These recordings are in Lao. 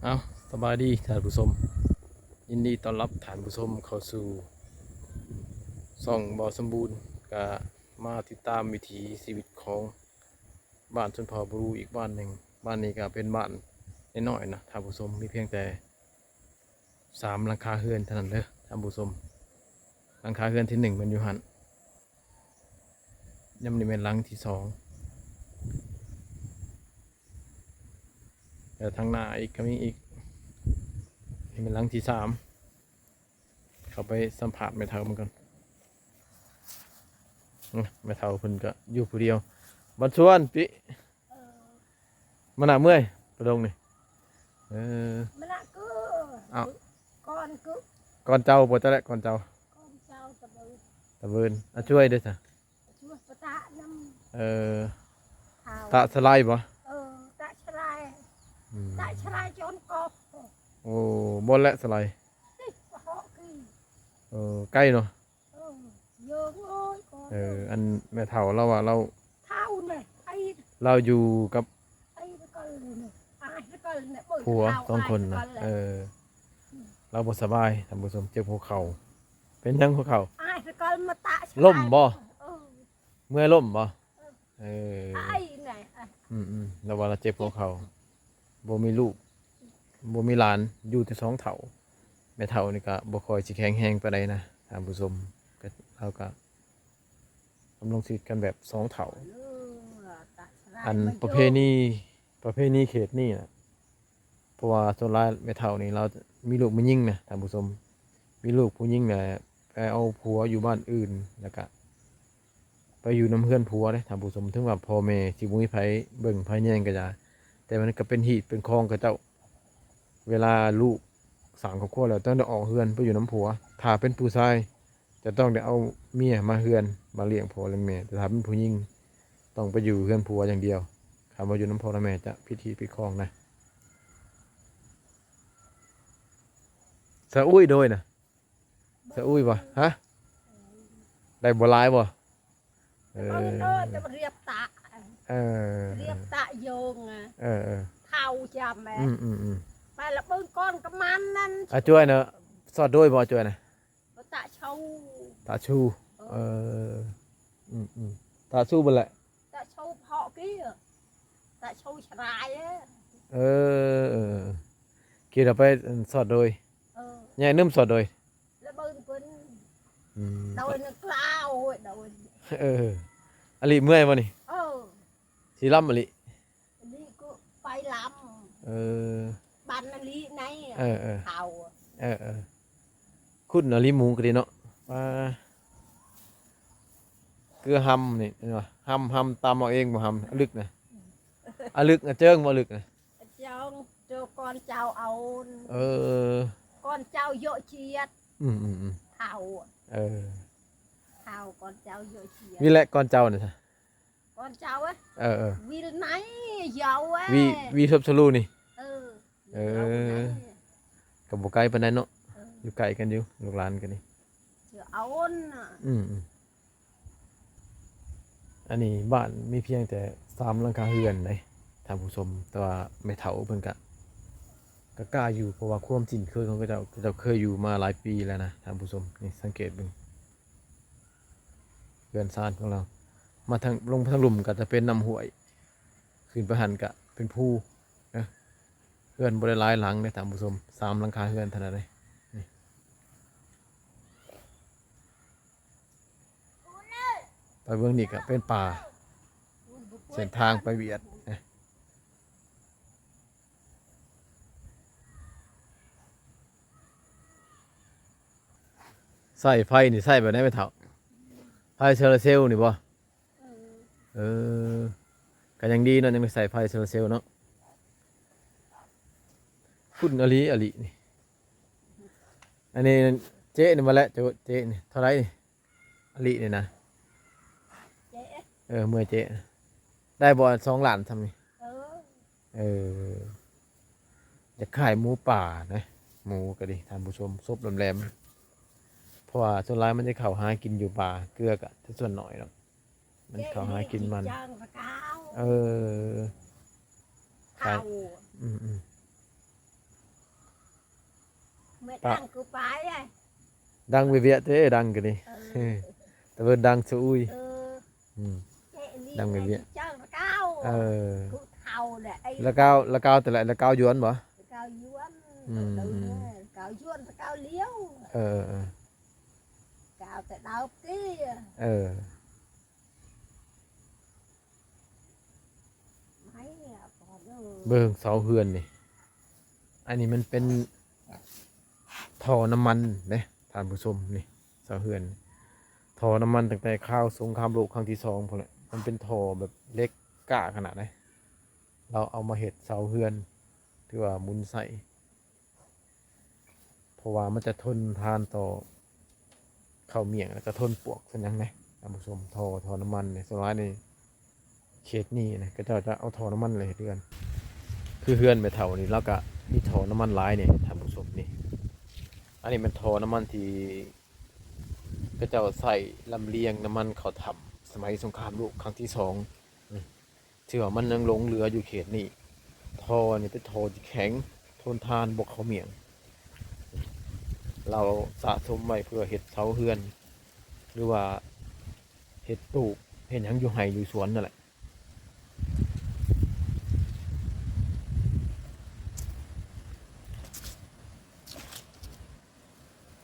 ເອົາ ສະບາຍດີທ່ານຜູ້ຊົມ, ຍິນດີຕ້ອນຮັບທ່ານຜູ້ຊົມເຂົ້າສູ່ຊ່ອງບໍ່ສົມບູນ. ກະມາຕິດຕາມວິຖີຊີວິດຂອງບ້ານຊົນເຜົ່າບຣູອີກບ້ານໜຶ່ງ. ບ້ານນີ້ກະເປັນບ້ານນ້ອຍໆນະທ່ານຜູ້ຊົມ, ມີພຽງແຕ່ສາມຫຼັງຄາເຮືອນເທົ່ານັ້ນເດີທ່ານຜູ້ຊົມ. ຫຼັງຄາເຮືອນທີໜຶ່ງແມ່ນຢູ່ຫັ້ນ, ຍາມນີ້ແມ່ນຫຼັງທີສອງ. ແລ້ວທາງໜ້າອີກກະມີອີກ, ນີ້ແມ່ນຫຼັງທີສາມ. ເຂົ້າໄປສຳພາດແມ່ເຖົ້າເບິ່ງກ່ອນ. ອື ແມ່ເຖົ້າເພິ່ນກະຢູ່ຜູ້ດຽວ. ບັນຊວນ ປິ ເອີ ມານະເມື່ອຍ ປະດົງນີ້. ເອີ ມານະກຶ ເອົາ ກ່ອນກຶ ກ່ອນເຈົ້າບໍ່? ເຈົ້າແຫຼະກ່ອນເຈົ້າ. ກ່ອນເຈົ້າຕະເບີນ ຕະເບີນ. ອາ ຊ່ວຍເດ້ຊະ. ຊ່ວຍປະຕະນຳ. ເອີ ເຂົາ ຕະສະໄລບໍ່? ເອີ ຕະສະໄລ. ອືມ ຕະສະໄລຈົນກອບ. ໂອ້ ບໍ່ແລະສະໄລ. ຕິດປະເຫາະກີ. ເອີ ໄກເນາະ. ເອີ ເຢີງເອີຍ ເອີ ອັນແມ່ເຖົ້າລາວວ່າລາວ ເຖົ້າແຫຼະ ໄອ້ ລາວຢູ່ກັບ ໄອ້ຕະກອນແຫຼະ ອ້າຍຕະກອນແຫຼະ ຜົວສອງຄົນນະ. ເອີ ລາວບໍ່ສະບາຍທ່ານຜູ້ຊົມ, ເຈັບຫົວເຂົ່າ. ເປັນຫຍັງຫົວເຂົ່າ? ອ້າຍຕະກອນມາຕະ ລົ້ມບໍ່? ເອີ ເມື່ອຍລົ້ມບໍ່? ເອີ ເອີ ອ້າຍນະ ອືມໆ ລາວວ່າລາວເຈັບຫົວເຂົ່າ. ບໍ່ມີລູກ ບໍ່ມີຫຼານ, ຢູ່ແຕ່ສອງເຖົ້າ. ແມ່ເຖົ້ານີ້ກະບໍ່ຄ່ອຍຊິແຂງແຮງປານໃດນະທ່ານຜູ້ຊົມ. ກະ ລາວກະດຳລົງຊີວິດກັນແບບສອງເຖົ້າ. ອັນປະເພນີ ປະເພນີເຂດນີ້ນະ, ເພາະວ່າສ່ວນຫຼາຍແມ່ເຖົ້ານີ້ລາວມີລູກຜູ້ຍິງນະທ່ານຜູ້ຊົມ, ມີລູກຜູ້ຍິງນະ ໄປເອົາຜົວຢູ່ບ້ານອື່ນ ແລ້ວກະ ໄປຢູ່ນຳເຮືອນຜົວເດ້ທ່ານຜູ້ຊົມ. ເຖິງວ່າພໍ່ແມ່ຊິບໍ່ມີໃຜເບິ່ງໃຜແຍງກະຢ່າ, ແຕ່ມັນກະເປັນຮີດເປັນຄອງເຂົາເຈົ້າ. ເວລາລູກສ້າງຄອບຄົວແລ້ວ ຕ້ອງໄດ້ອອກເຮືອນໄປຢູ່ນຳຜົວ. ຖ້າເປັນຜູ້ຊາຍ ຈະຕ້ອງໄດ້ເອົາເມຍມາເຮືອນ ມາລ້ຽງພໍ່ລ້ຽງແມ່, ແຕ່ຖ້າເປັນຜູ້ຍິງ ຕ້ອງໄປຢູ່ເຮືອນຜົວຢ່າງດຽວ. ຄັນວ່າຢູ່ນຳພໍ່ນຳແມ່ຈະຜິດຮີດຜິດຄອງນະ. ສະອຸ້ຍໂດຍນະ. ສະອຸ້ຍບໍ່? ຮະ? ໄດ້ບໍ່ຫຼາຍບໍ່? ເອີ ເອີ ຈະມາລຽບຕະ ເອີ ລຽບຕະໂຍງ ເອີ ເອີ ເຖົ້າຈຳແມ່ ອືມໆໆ ໄປລະເບິ່ງກ່ອນກະມັນນັ້ນ. ອາ ຈວຍນະ ສອດໂດຍບໍ່? ອາ ຈວຍນະ ຕະຊູ ຕະຊູ ເອີ ເອີ ອືມໆ ຕະຊູບໍ່ແຫຼະ. ຕະຊູເພາະກີ ຕະຊູສະລາຍ ເອີ ເອີ ເອີ ກິນເອົາໄປ ອັນ ສອດໂດຍ ເອີ ແຍ່ໜຶ່ມສອດໂດຍ ລະເບິ່ງເພິ່ນ ອືມ ໂດຍນະກລາວ ໂດຍ ເອີ ອາລີເມື່ອຍບໍ່ນີ້? ເອີ ຊິລຳອາລີ ອາລີກະໄປລຳ ເອີ ບ້ານອາລີໃນ ເອີ ເອີ ເຂົາ ເອີ ເອີ ຄຸນອາລີໝູກະດີເນາະ ອ່າ ເກືອຫຳນີ້ເຫັນບໍ່? ຫຳ ຫຳຕຳເອົາເອງບໍ່? ຫຳອາລຶກນະ ອາລຶກ ອາເຈິງບໍ່? ອາລຶກນະ ເຈົ້າ ເຈົ້າກ່ອນເຈົ້າເອົາ ເອີ ກ່ອນເຈົ້າເຍາະຈຽດ ອືມໆໆ ເຖົ້າ ເອີ ເຖົ້າກ່ອນເຈົ້າເຍາະຈຽດ ວິແລະກ່ອນເຈົ້ານະ ກ່ອນເຈົ້າ ເອີ ເອີ ວິລໄນເຍົາ ວິ ວິສົບສະລູນີ້ ເອີ ເອີ ກະບໍ່ໄກປານໃດເນາະ ເອີ ຢູ່ໃກ້ກັນຢູ່ ລູກຫຼານກັນນີ້ ເອົານະ ອືມ ອັນນີ້ບ້ານມີພຽງແຕ່ສາມຫຼັງຄາເຮືອນເດ້ທ່ານຜູ້ຊົມ ແຕ່ວ່າແມ່ເຖົ້າເພິ່ນກະ ກະກ້າຢູ່ ເພາະວ່າຄວາມຊິນເຄີຍຂອງເຂົາເຈົ້າ ເຂົາເຈົ້າເຄີຍຢູ່ມາຫຼາຍປີແລ້ວນະທ່ານຜູ້ຊົມ ນີ້ສັງເກດເບິ່ງ ເຮືອນຊານຂອງລາວ ມາທາງ ລົງໄປທາງລຸ່ມກະຈະເປັນນ້ຳຫ້ວຍ ຂຶ້ນໄປຫັ້ນກະເປັນພູນະ ເຮືອນບໍ່ໄດ້ຫຼາຍຫຼັງເດ້ທ່ານຜູ້ຊົມ ສາມຫຼັງຄາເຮືອນເທົ່ານັ້ນເດ້ ນີ້ ໄປເບິ່ງນີ້ກະເປັນປ່າ ເສັ້ນທາງໄປຫວຽດນະ ສາຍໄຟນີ້ໃຊ້ແບບໃດແມ່ເຖົ້າ? ໄຟໂຊລາເຊວນີ້ບໍ່? ເອີ ເອີ ກະຍັງດີເນາະ ຍັງໄດ້ໃຊ້ໄຟໂຊລາເຊວເນາະ ຝຸ່ນອາລີ ອາລີນີ້ ອັນນີ້ເຈນີ້ມາແລະ ເຈ ເຈນີ້ເທົ່າໃດນີ້? ອາລີນີ້ນະ ເຈ ເອີ ເມື່ອຍເຈ ໄດ້ບໍ່ ສອງລ້ານຊ່ຳນີ້? ເອີ ເອີ ຢາກຂາຍໝູປ່ານະ ໝູກະດີທ່ານຜູ້ຊົມ ສົບແຫຼມໆ ເພາະວ່າສ່ວນຫຼາຍມັນຈະເຂົ້າຫາກິນຢູ່ປ່າ ເກືອກະສ່ວນໜ້ອຍເນາະ ມັນເຂົ້າຫາກິນມັນ ເອີ ຂາຍ ອືມໆ. ປະ ດັງຄືປາຍເດ້ ດັງວຽວຽວເດ້ ດັງກະນີ້ ເອີ ຕະເວີນດັງຊະອຸຍ ເອີ ອືມ ແຈະນີ້ ດັງວຽວຽວ ເຈົ້າເກົ່າ ເອີ ຜູ້ເຖົ້າແຫຼະ ລະກາວ ລະກາວແຕ່ລະ ລະກາວຢວນບໍ່? ລະກາວຢວນ ອືມ ລະກາວຢວນ ລະກາວຫຼຽວ ເອີ ເອີ ລະກາວແຕ່ດາວເກີ ເອີ. ເບິ່ງເສົາເຮືອນນີ້ ອັນນີ້ມັນເປັນທໍ່ນ້ຳມັນເດ້ທ່ານຜູ້ຊົມ ນີ້ເສົາເຮືອນ ທໍ່ນ້ຳມັນຕັ້ງແຕ່ຄາວສົງຄາມໂລກຄັ້ງທີສອງພຸ້ນແຫຼະ ມັນເປັນທໍ່ແບບເຫຼັກກ້າຂະໜາດໃດ ລາວເອົາມາເຮັດເສົາເຮືອນ ຖືວ່າໝູນໃຊ້ ເພາະວ່າມັນຈະທົນທານຕໍ່ເຂົ້າໝ້ຽງ ແລ້ວກໍທົນປວກ ທົນຫຍັງແດ່ທ່ານຜູ້ຊົມ ທໍ່ ທໍ່ນ້ຳມັນນີ້ ສ່ວນຫຼາຍໃນເຂດນີ້ນະ ເຂົາເຈົ້າຈະເອົາທໍ່ນ້ຳມັນແຫຼະເຮັດເຮືອນ ຄືເຮືອນແມ່ເຖົ້ານີ້ ລາວກະມີທໍ່ນ້ຳມັນຫຼາຍນີ້ທ່ານຜູ້ຊົມນີ້ ອັນນີ້ແມ່ນທໍ່ນ້ຳມັນທີ່ເຂົາເຈົ້າໃຊ້ລຳລຽງນ້ຳມັນເຂົ້າຖ້ຳສະໄໝສົງຄາມໂລກຄັ້ງທີສອງ ອືມ ຖືວ່າມັນຍັງຫຼົງເຫຼືອຢູ່ເຂດນີ້ ທໍ່ນີ້ເປັນທໍ່ທີ່ແຂງ ທົນທານ ບໍ່ເຂົ້າໝ້ຽງ ລາວສະສົມໄວ້ເພື່ອເຮັດເສົາເຮືອນ ຫຼືວ່າເຮັດຕູບ ເຮັດຫຍັງຢູ່ໄຮ່ຢູ່ສວນນັ້ນແຫຼະ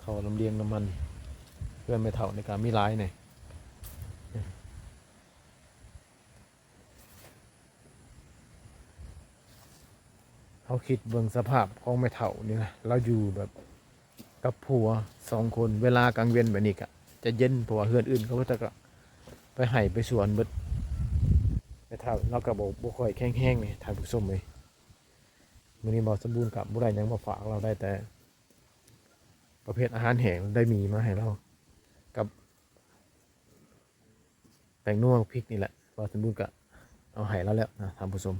ທໍ່ລຳລຽງນ້ຳມັນ ເຮືອນແມ່ເຖົ້ານີ້ກະມີຫຼາຍແດ່. ເຮົາຄິດເບິ່ງສະພາບຂອງແມ່ເຖົ້ານີ້ນະ ລາວຢູ່ແບບກັບຜົວສອງຄົນ ເວລາກາງເວັນແບບນີ້ກະຈະເຢັນ ເພາະວ່າເຮືອນອື່ນເຂົາເຈົ້າກະໄປໄຮ່ໄປສວນເບິດ ແມ່ເຖົ້າລາວກະບໍ່ ບໍ່ຄ່ອຍແຂງແຮງນີ້ທ່ານຜູ້ຊົມເອີຍ. ມື້ນີ້ບ່າວສົມບູນກະບໍ່ໄດ້ຫຍັງມາຝາກລາວ ໄດ້ແຕ່ປະເພດອາຫານແຫ້ງ ໄດ້ໝີ່ມາໃຫ້ລາວກັບ ແປ້ງນົວ ພລິກນີ້ແຫຼະ ບ່າວສົມບູນກະເອົາໃຫ້ລາວແລ້ວນະທ່ານຜູ້ຊົມ.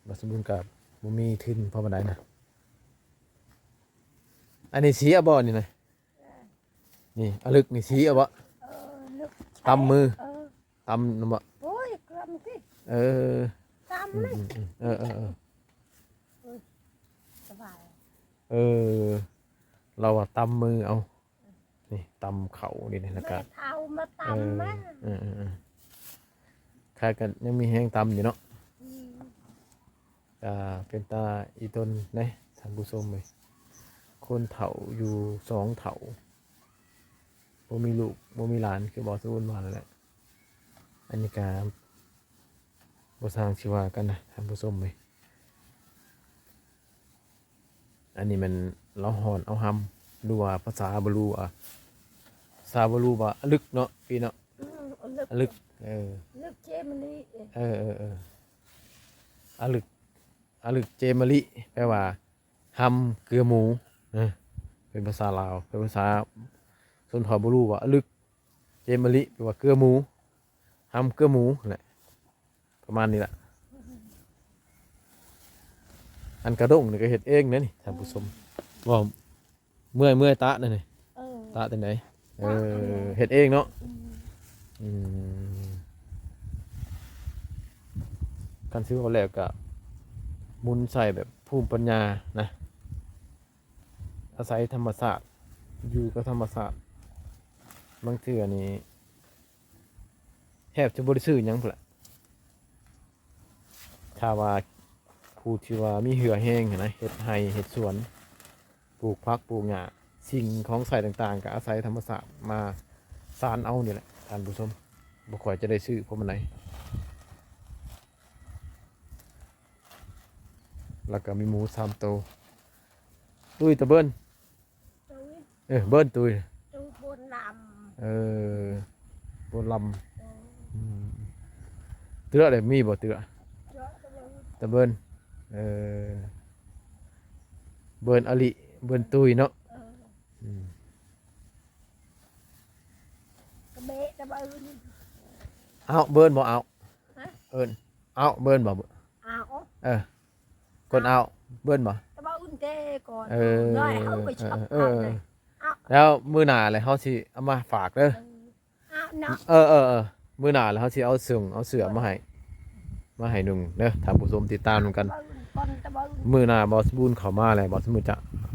ບ່າວສົມບູນກະບໍ່ມີທຶນພໍປານໃດນະ. ອັນນີ້ສີເອົາບໍ່ນີ້ນະ? ນີ້ອະລຶກນີ້ສີເອົາບໍ່? ເອີ ລຶກ ຕຳມື ເອີ ຕຳນຳບໍ່? ໂອ້ຍ ກຳຕິ ເອີ ຕຳ ອືມ ເລີຍ ອືມ ເອີ ເອີ ເອີ ເອີ ສະບາຍ ເອີ ລາວວ່າຕຳມືເອົາ. ນີ້ຕຳເຂົ້ານີ້ ແລ້ວກະ ແມ່ເຖົ້າມາຕຳ ເອີ ມາ ເອີ ເອີ ເອີ ຂ້າກໍຍັງມີແຮງຕຳຢູ່ເນາະ ອືມ ກໍເປັນຕາອີ່ຕົນເດ້ທ່ານຜູ້ຊົມເອີຍ ຄົນເຖົ້າຢູ່ສອງເຖົ້າ ບໍ່ມີລູກບໍ່ມີຫຼານ ຄືບ່າວສະບຸນວ່ານັ້ນແຫຼະ ອັນນີ້ກໍບໍ່ຊ່າງຊິວ່າກັນນະທ່ານຜູ້ຊົມເອີຍ. ອັນນີ້ແມ່ນລາວຮ້ອນເອົາຮຳ ຫຼືວ່າພາສາບາລູ ອາ ພາສາບາລູວ່າອະລຶກເນາະ ພີ່ເນາະ ອືມ ອະລຶກ ອະລຶກ ເອີ ອະລຶກເຈມະລິ ເອີ ເອີ ເອີ ອະລຶກ ອະລຶກເຈມະລິ ແປວ່າຮຳເກືອໝູ ເອີ ເປັນພາສາລາວ ເປັນພາສາຊົນເຜົ່າບາລູວ່າອະລຶກເຈມະລິ ແປວ່າເກືອໝູ ຮຳເກືອໝູແຫຼະ. ປະມານນີ້ລະ ອັນກະດົ້ງນີ້ກໍເຮັດເອງເດ້ນີ້ທ່ານຜູ້ຊົມ ເວົ້າເມື່ອຍ ເມື່ອຍຕະນັ້ນນີ້ ເອີ ຕະຈັ່ງໃດ ເອີ ຕະອັນນີ້ ເຮັດເອງເນາະ ອືມ ອືມ ຄັນຊິເວົ້າແລ້ວກະໝູນໃສ່ແບບພູມປັນຍານະ ອາໄສທຳມະຊາດ ຢູ່ກັບທຳມະຊາດ ບາງເທື່ອນີ້ ແທບຈະບໍ່ໄດ້ຊື້ຫຍັງພຸ້ນລະ ຖ້າວ່າຜູ້ທີ່ວ່າມີເຫື່ອແຮງຫັ້ນນະ ເຮັດໄຮ່ເຮັດສວນ ປູກຜັກປູກຫຍ້າ ສິ່ງຂອງໃຊ້ຕ່າງໆ ກໍອາໄສທຳມະຊາດມາສານເອົານີ້ແຫຼະທ່ານຜູ້ຊົມ ບໍ່ຄ່ອຍຈະໄດ້ຊື້ພໍປານໃດ. ແລ້ວກໍມີໝູສາມໂຕ ຕຸ້ຍ ຕາເບີນ ຕຸ້ຍ ເອີ ເບີນ ຕຸ້ຍ ຕຸ້ຍ ໂບນລຳ ເອີ ໂບນລຳ ເອີ ອືມ ເຕື້ອເດ ມີບໍ່ເຕື້ອ? ເຈືອ ຕາເບີນ ຕາເບີນ ເອີ ເບີນອາລິ ເບີນຕຸ້ຍເນາະ ເອີ ອືມ ກະເບະ ຕາເບີນ ເອົ້າ ເບີນບໍ່ ເອົ້າ ຮະ ເອີ້ນ ເອົ້າ ເບີນບໍ່? ເອົ້າ ເອີ ຄົນເອົ້າ ເບີນບໍ່? ແຕ່ວ່າອຸ່ນແຕ່ກ່ອນ ເອີ ນ້ອຍເຮົາໄປຊອບ ເອີ ເອີ ເອີ ເອົາ ແລ້ວມື້ໜ້າແຫຼະເຮົາຊິເອົາມາຝາກເດີ ເອີ ເອົາເນາະ ເອີ ເອີ ເອີ ມື້ໜ້າແຫຼະເຮົາຊິເອົາເຊິ່ງເອົາເສື້ອມາໃຫ້ ມາໃຫ້ນຸ່ງເດີ ທ່ານຜູ້ຊົມຕິດຕາມນຳກັນ ແຕ່ວ່າອຸ່ນກ່ອນ ແຕ່ວ່າອຸ່ນ ມື້ໜ້າບ່າວສະບູນເຂົ້າມາແລ້ວ ບ່າວສະບູນຈະ